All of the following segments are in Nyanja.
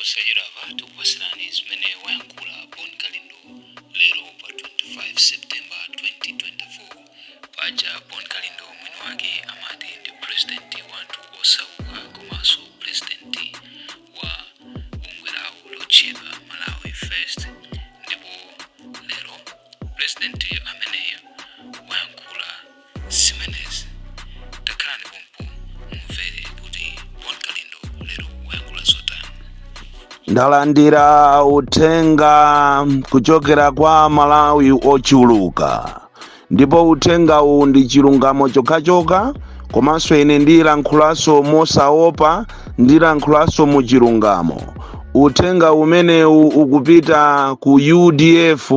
Posachedwapa tikupatsirani zimene wayankhula Bon Kalindo lero pa 25 September 2024. Paja Bon Kalindo mwini wake amati ndi president wa anthu osauka komanso president wa bungwe lawo lotchedwa Malawi First, ndipo lero president ameneyo wayankhula zimenezi. Takhalani pompo mumvere kuti Bon Kalindo lero wayankhula zotani. Ndalandira uthenga kuchokera kwa Malawi ochuluka, ndipo uthenga uwu ndi chilungamo chokhachokha, komanso ine ndilankhulanso mosaopa, ndilankhulanso mu chilungamo. Uthenga umenewu ukupita ku UDF,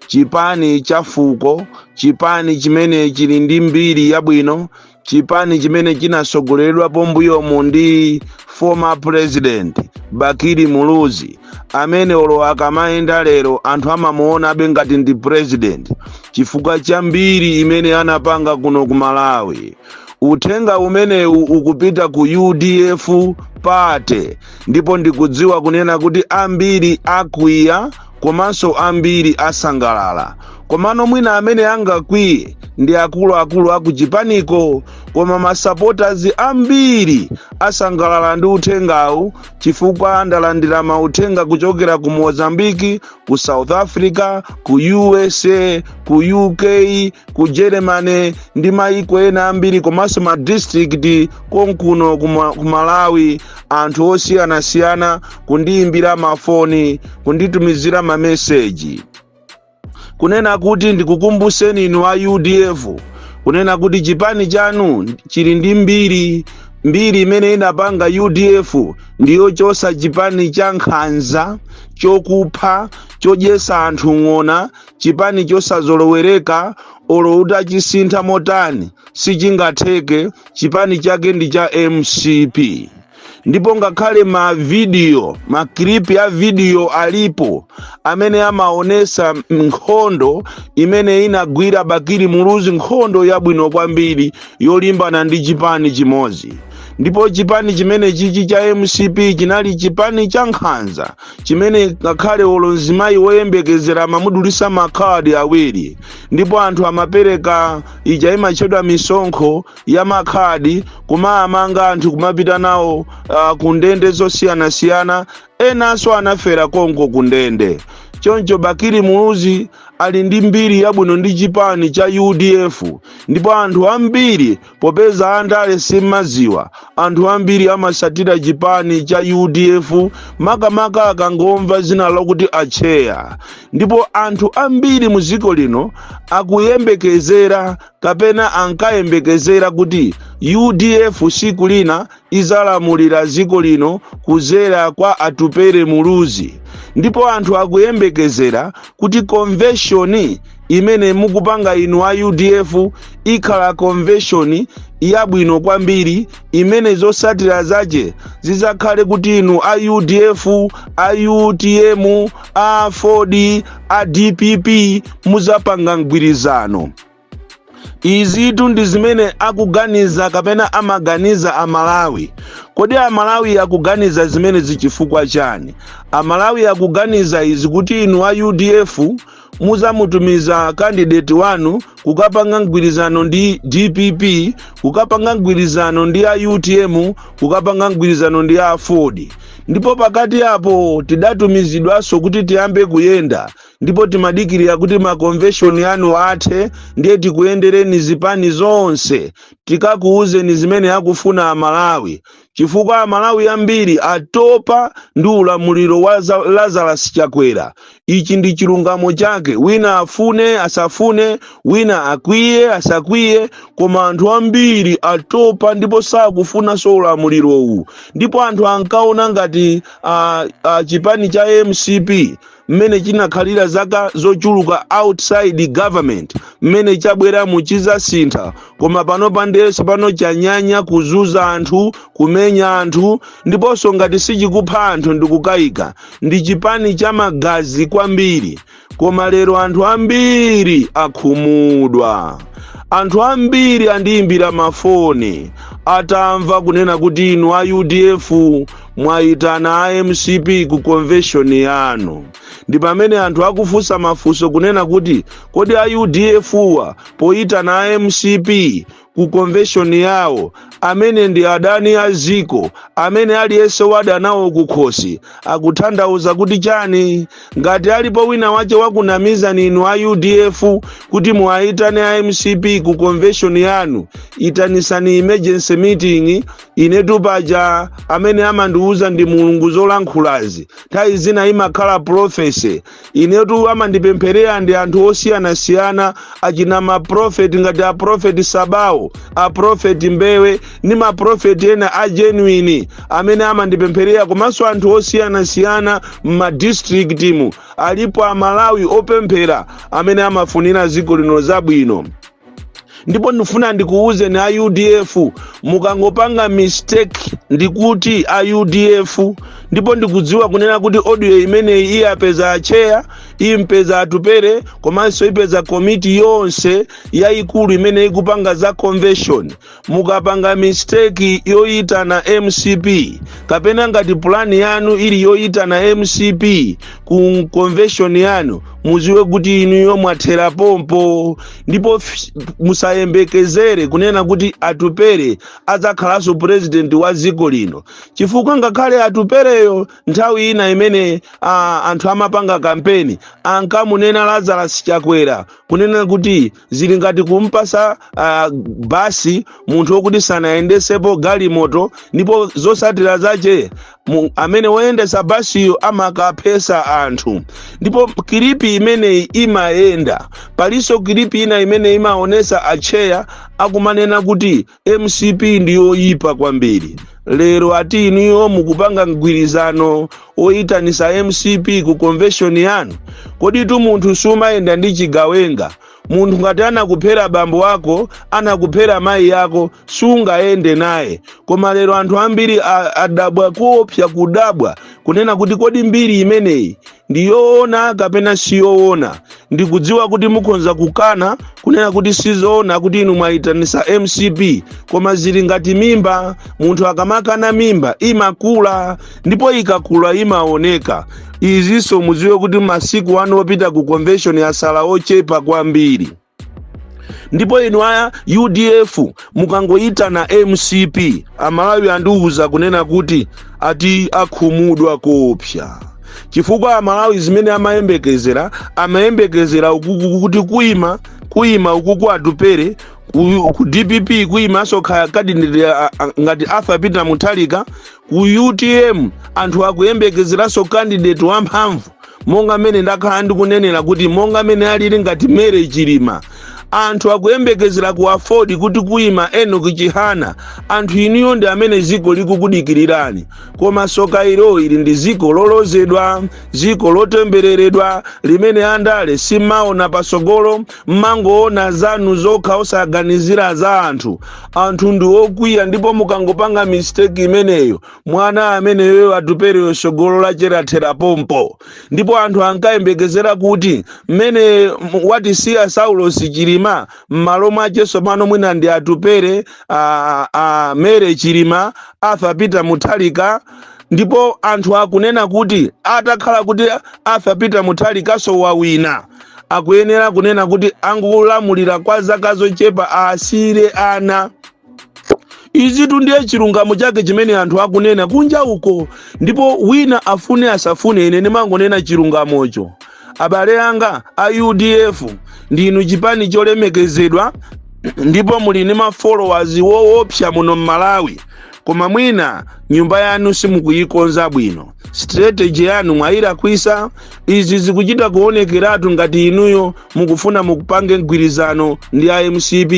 chipani cha fuko, chipani chimene chili ndi mbiri yabwino, chipani chimene chinasogoleredwapo mbuyomu ndi former president Bakili Muluzi, amene olo akamayenda lero anthu amamuonabe ngati ndi president chifukwa cha mbiri imene anapanga kuno ku Malawi. Uthenga umenewu ukupita ku UDF party, ndipo ndikudziwa kunena kuti ambiri akwiya komanso ambiri asangalala. Komano mwina amene angakwiye ndi akuluakulu aku chipaniko, koma masupporters ambiri asangalala ndi uthengawu, chifukwa ndalandira mauthenga kuchokera ku Mozambiki, ku South Africa, ku USA, ku UK, ku Germany ndi maiko ena ambiri, komanso ma district konkuno ku Malawi, anthu osiyanasiyana kundiyimbira mafoni, kunditumizira mameseji kunena kuti ndikukumbuseni inu a UDF kunena kuti chipani chanu chili ndi mbiri. Mbiri imene inapanga UDF ndiyochosa chipani cha nkhanza, chokupha, chodyesa anthu ng'ona, chipani chosazolowereka. Olo utachisintha motani sichingatheke. Chipani chake ndi cha MCP, ndipo ngakhale ma video, ma clip ya video alipo amene amaonesa nkhondo imene inagwira Bakili Muluzi, nkhondo yabwino kwambiri yolimbana ndi chipani chimodzi. Ndipo chipani chimene chichi cha MCP chinali chipani cha nkhanza chimene ngakhale olo mzimayi woyembekezera amamudulisa makhadi awiri, ndipo anthu amapereka ija imatchedwa misonkho ya makhadi, kumamanga anthu, kumapita nawo ku ndende zosiyanasiyana. Enanso anafera konko ku ndende. Choncho Bakili Muluzi ali ndi mbiri yabwino ndi chipani cha UDF, ndipo anthu ambiri, popeza andale simmaziwa, anthu ambiri amasatira chipani cha UDF, makamaka akangomva zina lakuti acheya. Ndipo anthu ambiri mu dziko lino akuyembekezera kapena ankayembekezera kuti UDF siku lina izalamulira dziko lino kuzera kwa Atupere Muluzi. Ndipo anthu akuyembekezera kuti convention imene mukupanga inu a UDF ikhala convention yabwino kwambiri, imene zosatira zache zizakhale kuti inu a UDF, a UTM, a AFORD, a DPP muzapanga mgwirizano. Izitu ndi zimene akuganiza kapena amaganiza Amalawi. Kodi Amalawi akuganiza zimene zichifukwa chani? Amalawi akuganiza izi kuti inu a UDF muzamutumiza candidate wanu kukapanga mgwirizano ndi DPP, kukapanga mgwirizano ndi a UTM, kukapanga mgwirizano ndi a AFORD. Ndipo pakati apo tidatumizidwanso kuti tiyambe kuyenda, ndipo timadikirira kuti ma convention anu athe, ndiye tikuyendereni zipani zonse, tikakuuzeni zimene akufuna Amalawi, chifukwa Amalawi ambiri atopa ndi ulamuliro wa Lazarus Chakwera. Ichi ndi chilungamo chake, wina afune asafune, wina akwiye asakwiye, koma anthu ambiri atopa ndipo sakufunanso ulamuliro uwu. Ndipo anthu ankaona ngati chipani cha MCP mmene chinakhalira zaka zochuluka outside government, mmene chabweramo chizasintha, koma pano pandenso pano chanyanya kuzuza anthu, kumenya anthu, ndiponso ngati sichikupha anthu ndikukayika. Ndi chipani cha magazi kwambiri. Koma lero anthu ambiri akhumudwa. Anthu ambiri andiyimbira mafoni atamva kunena kuti inu a UDF Mwayitana a MCP ku convention yanu. Ndi pamene anthu akufunsa mafunso kunena kuti, kodi a UDF wa poyitana a MCP ku convention yawo, amene ndi adani a ziko, amene aliyense wada nawo kukhosi, akutanthauza kuti chani? Ngati alipo wina wache wakunamizani inu a UDF kuti muwayitane a MCP ku convention yanu, itanisani emergency meeting. Inetu paja amene amandiuza ndi Mulungu zolankhulazi, nthawi zina imakhala prophecy. Inetu amandipempherera ndi anthu osiyanasiyana, achina maprofeti ngati aprofeti Sabawo, aprofeti Mbewe ndi maprofeti ena a genuine amene amandipempherera, komanso anthu osiyanasiyana m'madistrictimu. Alipo Amalawi opemphera amene amafunira dziko lino zabwino. Ndipo ndifuna ndikuwuzeni a UDF, mukangopanga mistake, ndikuti a UDF, ndipo ndikudziwa kunena kuti audio imeneyi iyapeza acheya, impeza Atupere, komanso ipeza komiti yonse yayikulu imene ikupanga za convention. Mukapanga mistake yoyitana MCP, kapena ngati pulani yanu ili yoyitana MCP ku convention yanu, muziwe kuti inuyo mwathera pompo. Ndipo musayembekezere kunena kuti Atupere adzakhalanso president wa dziko lino, chifukwa ngakhale Atupereyo nthawi ina imene anthu amapanga kampeni ankamunena Lazarus Chakwera kunena kuti zili ngati kumpasa basi munthu wokuti sanayendesepo galimoto, ndipo zosatira zache amene woyendesa basiyo amakaphesa anthu. Ndipo clip imeneyi imayenda. Palinso clip ina imene imaonesa acheya akumanena kuti MCP ndiyoyipa kwambiri. Lero ati inuyo mukupanga mgwirizano oyitanisa MCP ku convention yanu. Kodi tu munthu sumayenda ndi chigawenga? Munthu ngati anakuphera bambo ako, anakuphera mayi yako, sungayende naye. Koma lero anthu ambiri adabwa kuopsa, kudabwa kunena kuti kodi mbiri imeneyi ndiyoona kapena siyoona? Ndikudziwa kuti mukhoza kukana kunena kuti sizoona kuti inu mwayitanisa MCP, koma zili ngati mimba. Munthu akamakana mimba imakula, ndipo ikakula imaoneka. Izinso mudziwe kuti masiku anu opita ku convention asala ochepa kwambiri. Ndipo inu aya UDF, mukangoyitana MCP, Amalawi andiwuza kunena kuti ati akhumudwa koopsa, chifukwa Amalawi zimene amayembekezera, amayembekezera ukuku kuti kuyima ukuku Atupere, ku DPP kuyimanso candidate ngati Arthur Peter Mutharika, ku UTM anthu akuyembekezeranso candidate wamphamvu, monga mmene ndakhala ndikunenera kuti monga mmene alili ngati Mary Chilima. Anthu akuyembekezera ku AFORD kuti kuyima Enoch Chihana. Anthu inuyo ndi amene ziko likukudikirirani, koma soka ilo, ili ndi ziko lolozedwa, ziko lotembereredwa, limene andale simmaona pasogolo, mmangoona zanu zokha, osaganizira za anthu. Anthu ndi okwiya, ndipo mukangopanga mistake imeneyo, mwana ameneyo Atupereyo sogolo lacherathera pompo. Ndipo anthu ankayembekezera kuti mmene watisiya Saulos Chilima, m'malo mwache tsopano mwina ndi Atupere, a Mary Chilima, Arthur Peter Mutharika. Ndipo anthu akunena kuti atakhala kuti Arthur Peter Mutharikaso wawina, akuyenera kunena kuti angolamulira kwa zaka zochepa, asire ana. Izitu ndiye chilungamo chake chimene anthu akunena kunja uko, ndipo wina afune asafune, ine ndimangonena chilungamocho. Abale anga a UDF, ndinu chipani cholemekezedwa ndipo muli ndi ma followers woopsa muno m'Malawi, koma mwina nyumba yanu simukuyikonza bwino, strategy yanu mwayilakwisa. Izi zikuchita kuonekeratu ngati inuyo mukufuna mukupange mgwirizano ndi MCP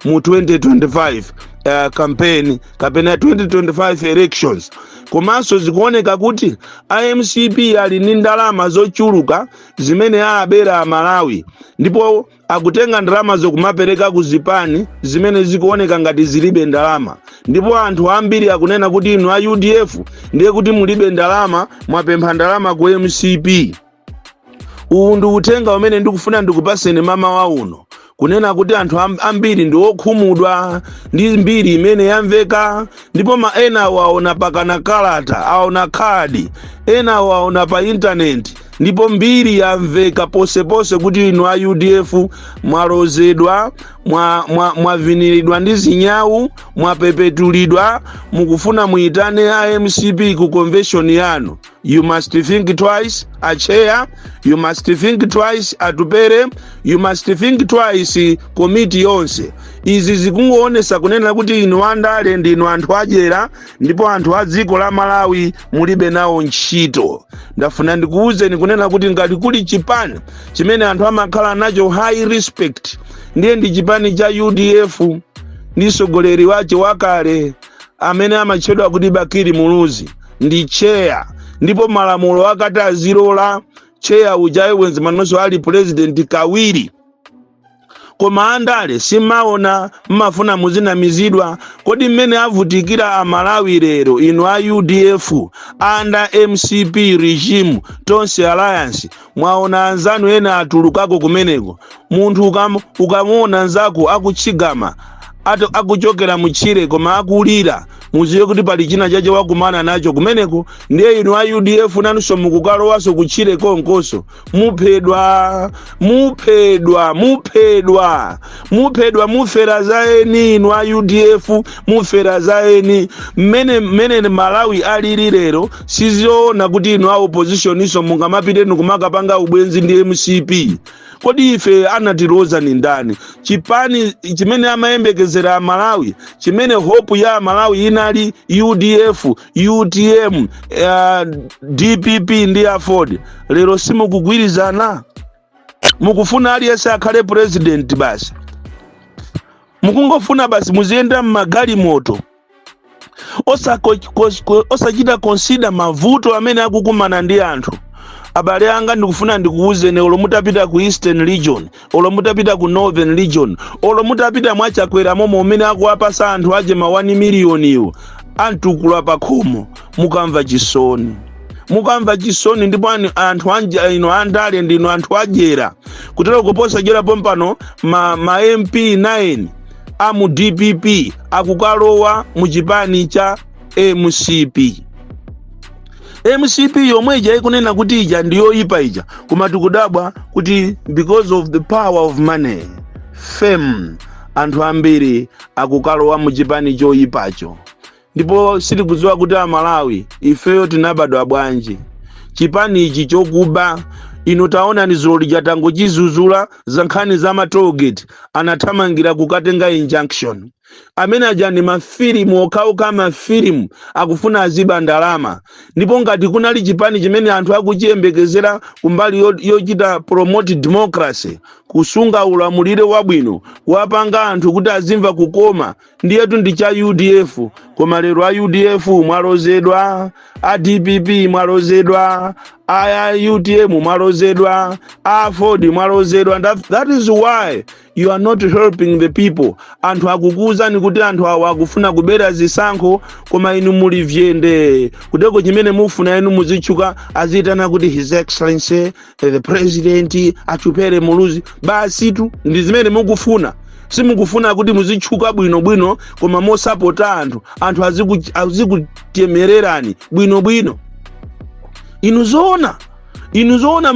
mu 2025 campaign kapena 2025 elections. Komanso zikuoneka kuti MCP ali ndi ndalama zochuluka zimene abera Amalawi, ndipo akutenga ndalama zokumapereka ku zipani zimene zikuoneka ngati zilibe ndalama. Ndipo anthu ambiri akunena kuti inu a UDF ndiye kuti mulibe ndalama, mwapempha ndalama ku MCP. Uwu ndi uthenga umene ndikufuna ndikupaseni mamawa uno. Kunena kuti anthu ambiri ndi okhumudwa ndi mbiri imene yamveka, ndipo ma ena awaona pakana kalata, aona khadi, ena awaona pa intaneti, ndipo mbiri yamveka posepose kuti inu a UDF mwalozedwa, mwaviniridwa ndi zinyawu, mwapepetulidwa. Mukufuna muyitane a MCP ku convention yanu. You must think twice, acheya. You must think twice, Atupere. You must think twice, komiti yonse. Izi zikungoonesa kunena kuti inu andale ndinu anthu adyera, ndipo anthu a dziko la Malawi mulibe nawo ntchito. Ndafuna ndikuwuzeni kunena kuti ngati kuli chipani chimene anthu amakhala nacho high respect, ndiye ndi chipani cha UDF ndi mtsogoleri wace wakale amene amatchedwa kuti Bakili Muluzi, ndi cheya. Ndipo malamulo akati azilola, cheya ujayi wenzi manonso ali president kawiri. Koma andale simaona, mmafuna muzinamizidwa. Kodi mmene avutikira Amalawi lero, inu a UDF under MCP regime, Tonse Alliance, mwaona anzanu ena atulukako kumeneko. Munthu ukamuona nzako akutchigama, akuchokera mutchire koma akulira, muziwe kuti pali china chache wakumana nacho kumeneko. Ndiye inu a UDF nanunso mukukalowanso kutchire konkonso. Muphedwa, muphedwa, muphedwa, muphedwa, mufera za eni. Inu a UDF mufera za eni. Mmene Malawi alili lero, sizoona kuti inu a opposition mungamapitenu kumakapanga ubwenzi ndi MCP. Kodi ife anatiloza ni ndani? Chipani chimene amayembekezera Amalawi, chimene hope ya Amalawi inali UDF, UTM, DPP ndi AFORD, lero simukugwirizana. Mukufuna aliyense akhale president basi. Mukungofuna basi muziyenda mmagalimoto, osachita consider mavuto amene akukumana ndi anthu. Abale anga, ndikufuna ndikuwuzeni, olo mutapita ku Eastern Region, olo mutapita ku Northern Region, olo mutapita mwachakwera momwe umene akuwapasa anthu aje ma 1 miliyoniwo antukula pa khomo, mukamva chisoni, mukamva chisoni. Ndipo anthu anja, ino andale ndinu anthu adyera kutero kuposa dyera. Pompano ma MP 9 amu DPP akukalowa mu chipani cha MCP. MCP yomwe ija ikunena kuti ija ndiyoyipa ija, koma tikudabwa kuti because of the power of money, fame, anthu ambiri akukalowa mu chipani choyipacho. Ndipo sitikudziwa kuti Amalawi ifeyo tinabadwa bwanji. Chipani ichi chokuba, inu taona ni zulo lija tangochizuzula za nkhani za ma tollgate, anathamangira kukatenga injunction. Amene aja ndi mafilimu okhaokha, mafilimu akufuna aziba ndalama. Ndipo ngati kunali chipani chimene anthu akuchiyembekezera kumbali yochita promote democracy, kusunga ulamuliro wabwino, kuwapanga anthu kuti azimva kukoma, ndiyetu ndi cha UDF. Koma lero a UDF mwalozedwa, a DPP mwalozedwa, a UTM mwalozedwa, a AFORD mwalozedwa. That is why you are not helping the people. Anthu akukuwuzani kuti anthu awa akufuna kubera zisankho, koma inu muli vyende kuteko. Chimene mufuna inu muzitchuka, aziyitana kuti His Excellency the President Atupere Muluzi, basitu ndi zimene mukufuna. Simukufuna kuti muzitchuka bwinobwino koma mosapota anthu, anthu azikutemererani bwinobwino. Inu zoona, inu zoona,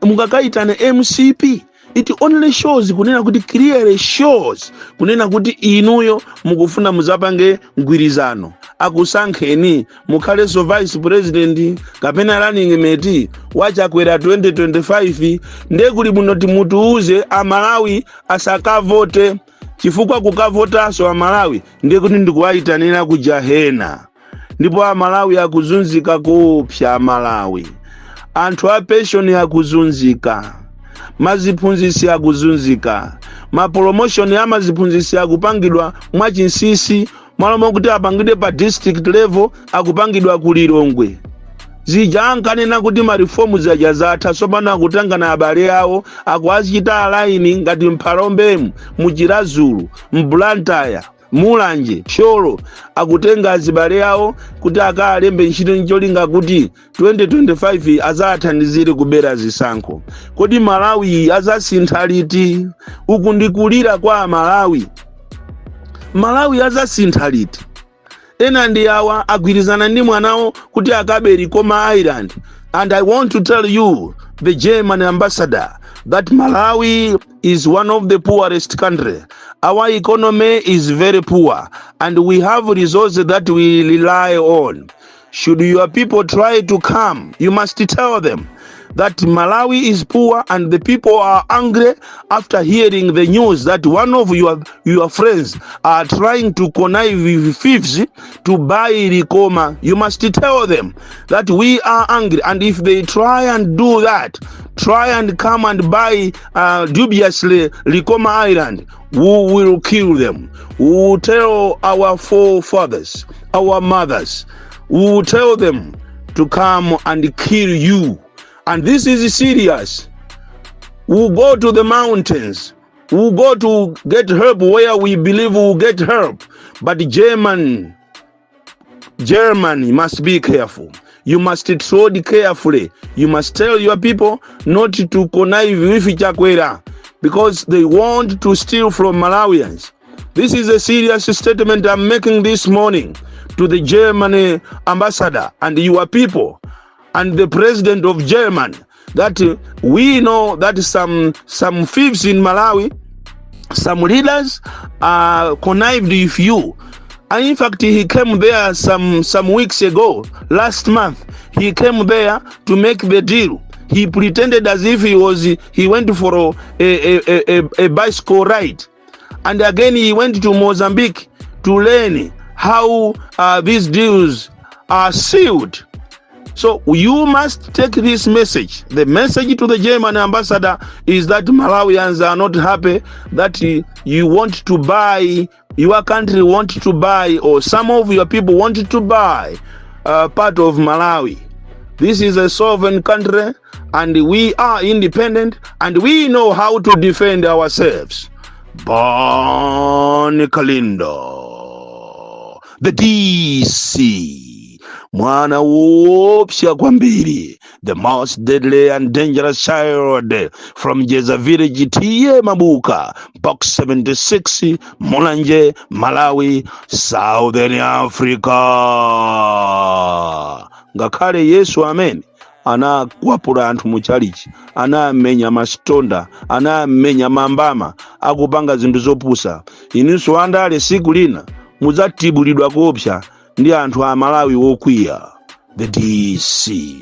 mungakaitane MCP? It only shows kunena kuti, clearly shows kunena kuti inuyo mukufuna muzapange mgwirizano, akusankheni mukhalenso vice president kapena running mate wachakwera 2025. Ndiye kuli bwino timutiuze Amalawi asakavote, chifukwa kukavotanso Amalawi ndiye kuti ndikuwayitanira ku jahena. Ndipo Amalawi akuzunzika kupsa. Amalawi, anthu a pension akuzunzika, maziphunzitsi akuzunzika, ma promotion amaziphunzitsi akupangidwa mwachinsinsi, malo mokuti apangidwe pa district level akupangidwa ku Lilongwe. Zija ankanena kuti ma reforms aja zatha, tsopano akutangana abale awo, akuachita align ngati mphalombemu, muchirazulu, mblantyre, Mulanje, Thyolo, akutenga azibale awo kuti akalembe ntchito, ncholinga kuti 2025 azathandizire kubera zisankho. Kodi Malawi azasintha liti? Uku ndikulira kwa Amalawi. Malawi azasintha liti? Ena ndi awa agwirizana ndi mwanawo kuti akabe Likoma Island. And I want to tell you, the German ambassador, that Malawi is one of the poorest country. Our economy is very poor and we have resources that we rely on. Should your people try to come, you must tell them that Malawi is poor and the people are angry after hearing the news that one of your friends are trying to connive with thieves to buy Likoma. You must tell them that we are angry, and if they try and do that, try and come and buy dubiously Likoma Island, we will kill them. We will tell our forefathers, our mothers, we will tell them to come and kill you. And this is serious. We'll go to the mountains. We'll go to get help where we believe we'll get help. But Germany must be careful. You must tread carefully. You must tell your people not to connive with Chakwera because they want to steal from Malawians. This is a serious statement I'm making this morning to the Germany ambassador and your people and the president of Germany, that we know that some thieves in Malawi, some leaders are connived with you. And in fact, he came there some weeks ago, last month. He came there to make the deal. He pretended as if he went for a bicycle ride. And again, he went to Mozambique to learn how these deals are sealed. So you must take this message. The message to the German ambassador is that Malawians are not happy that you want to buy, your country want to buy, or some of your people want to buy part of Malawi. This is a sovereign country and we are independent and we know how to defend ourselves. Bon Kalindo, the DC, mwana woopsa kwambiri, the most deadly and dangerous child from Jeza Village, T/A Mabuka, Box 76, Mulanje, Malawi, Southern Africa. Ngakhale Yesu amene anakwapula anthu mu chalichi, anamenya masitonda, anamenya mambama akupanga zinthu zopusa, inunso andale siku lina mudzatibulidwa kuopsa ndi anthu a Malawi wokwiya. The DC.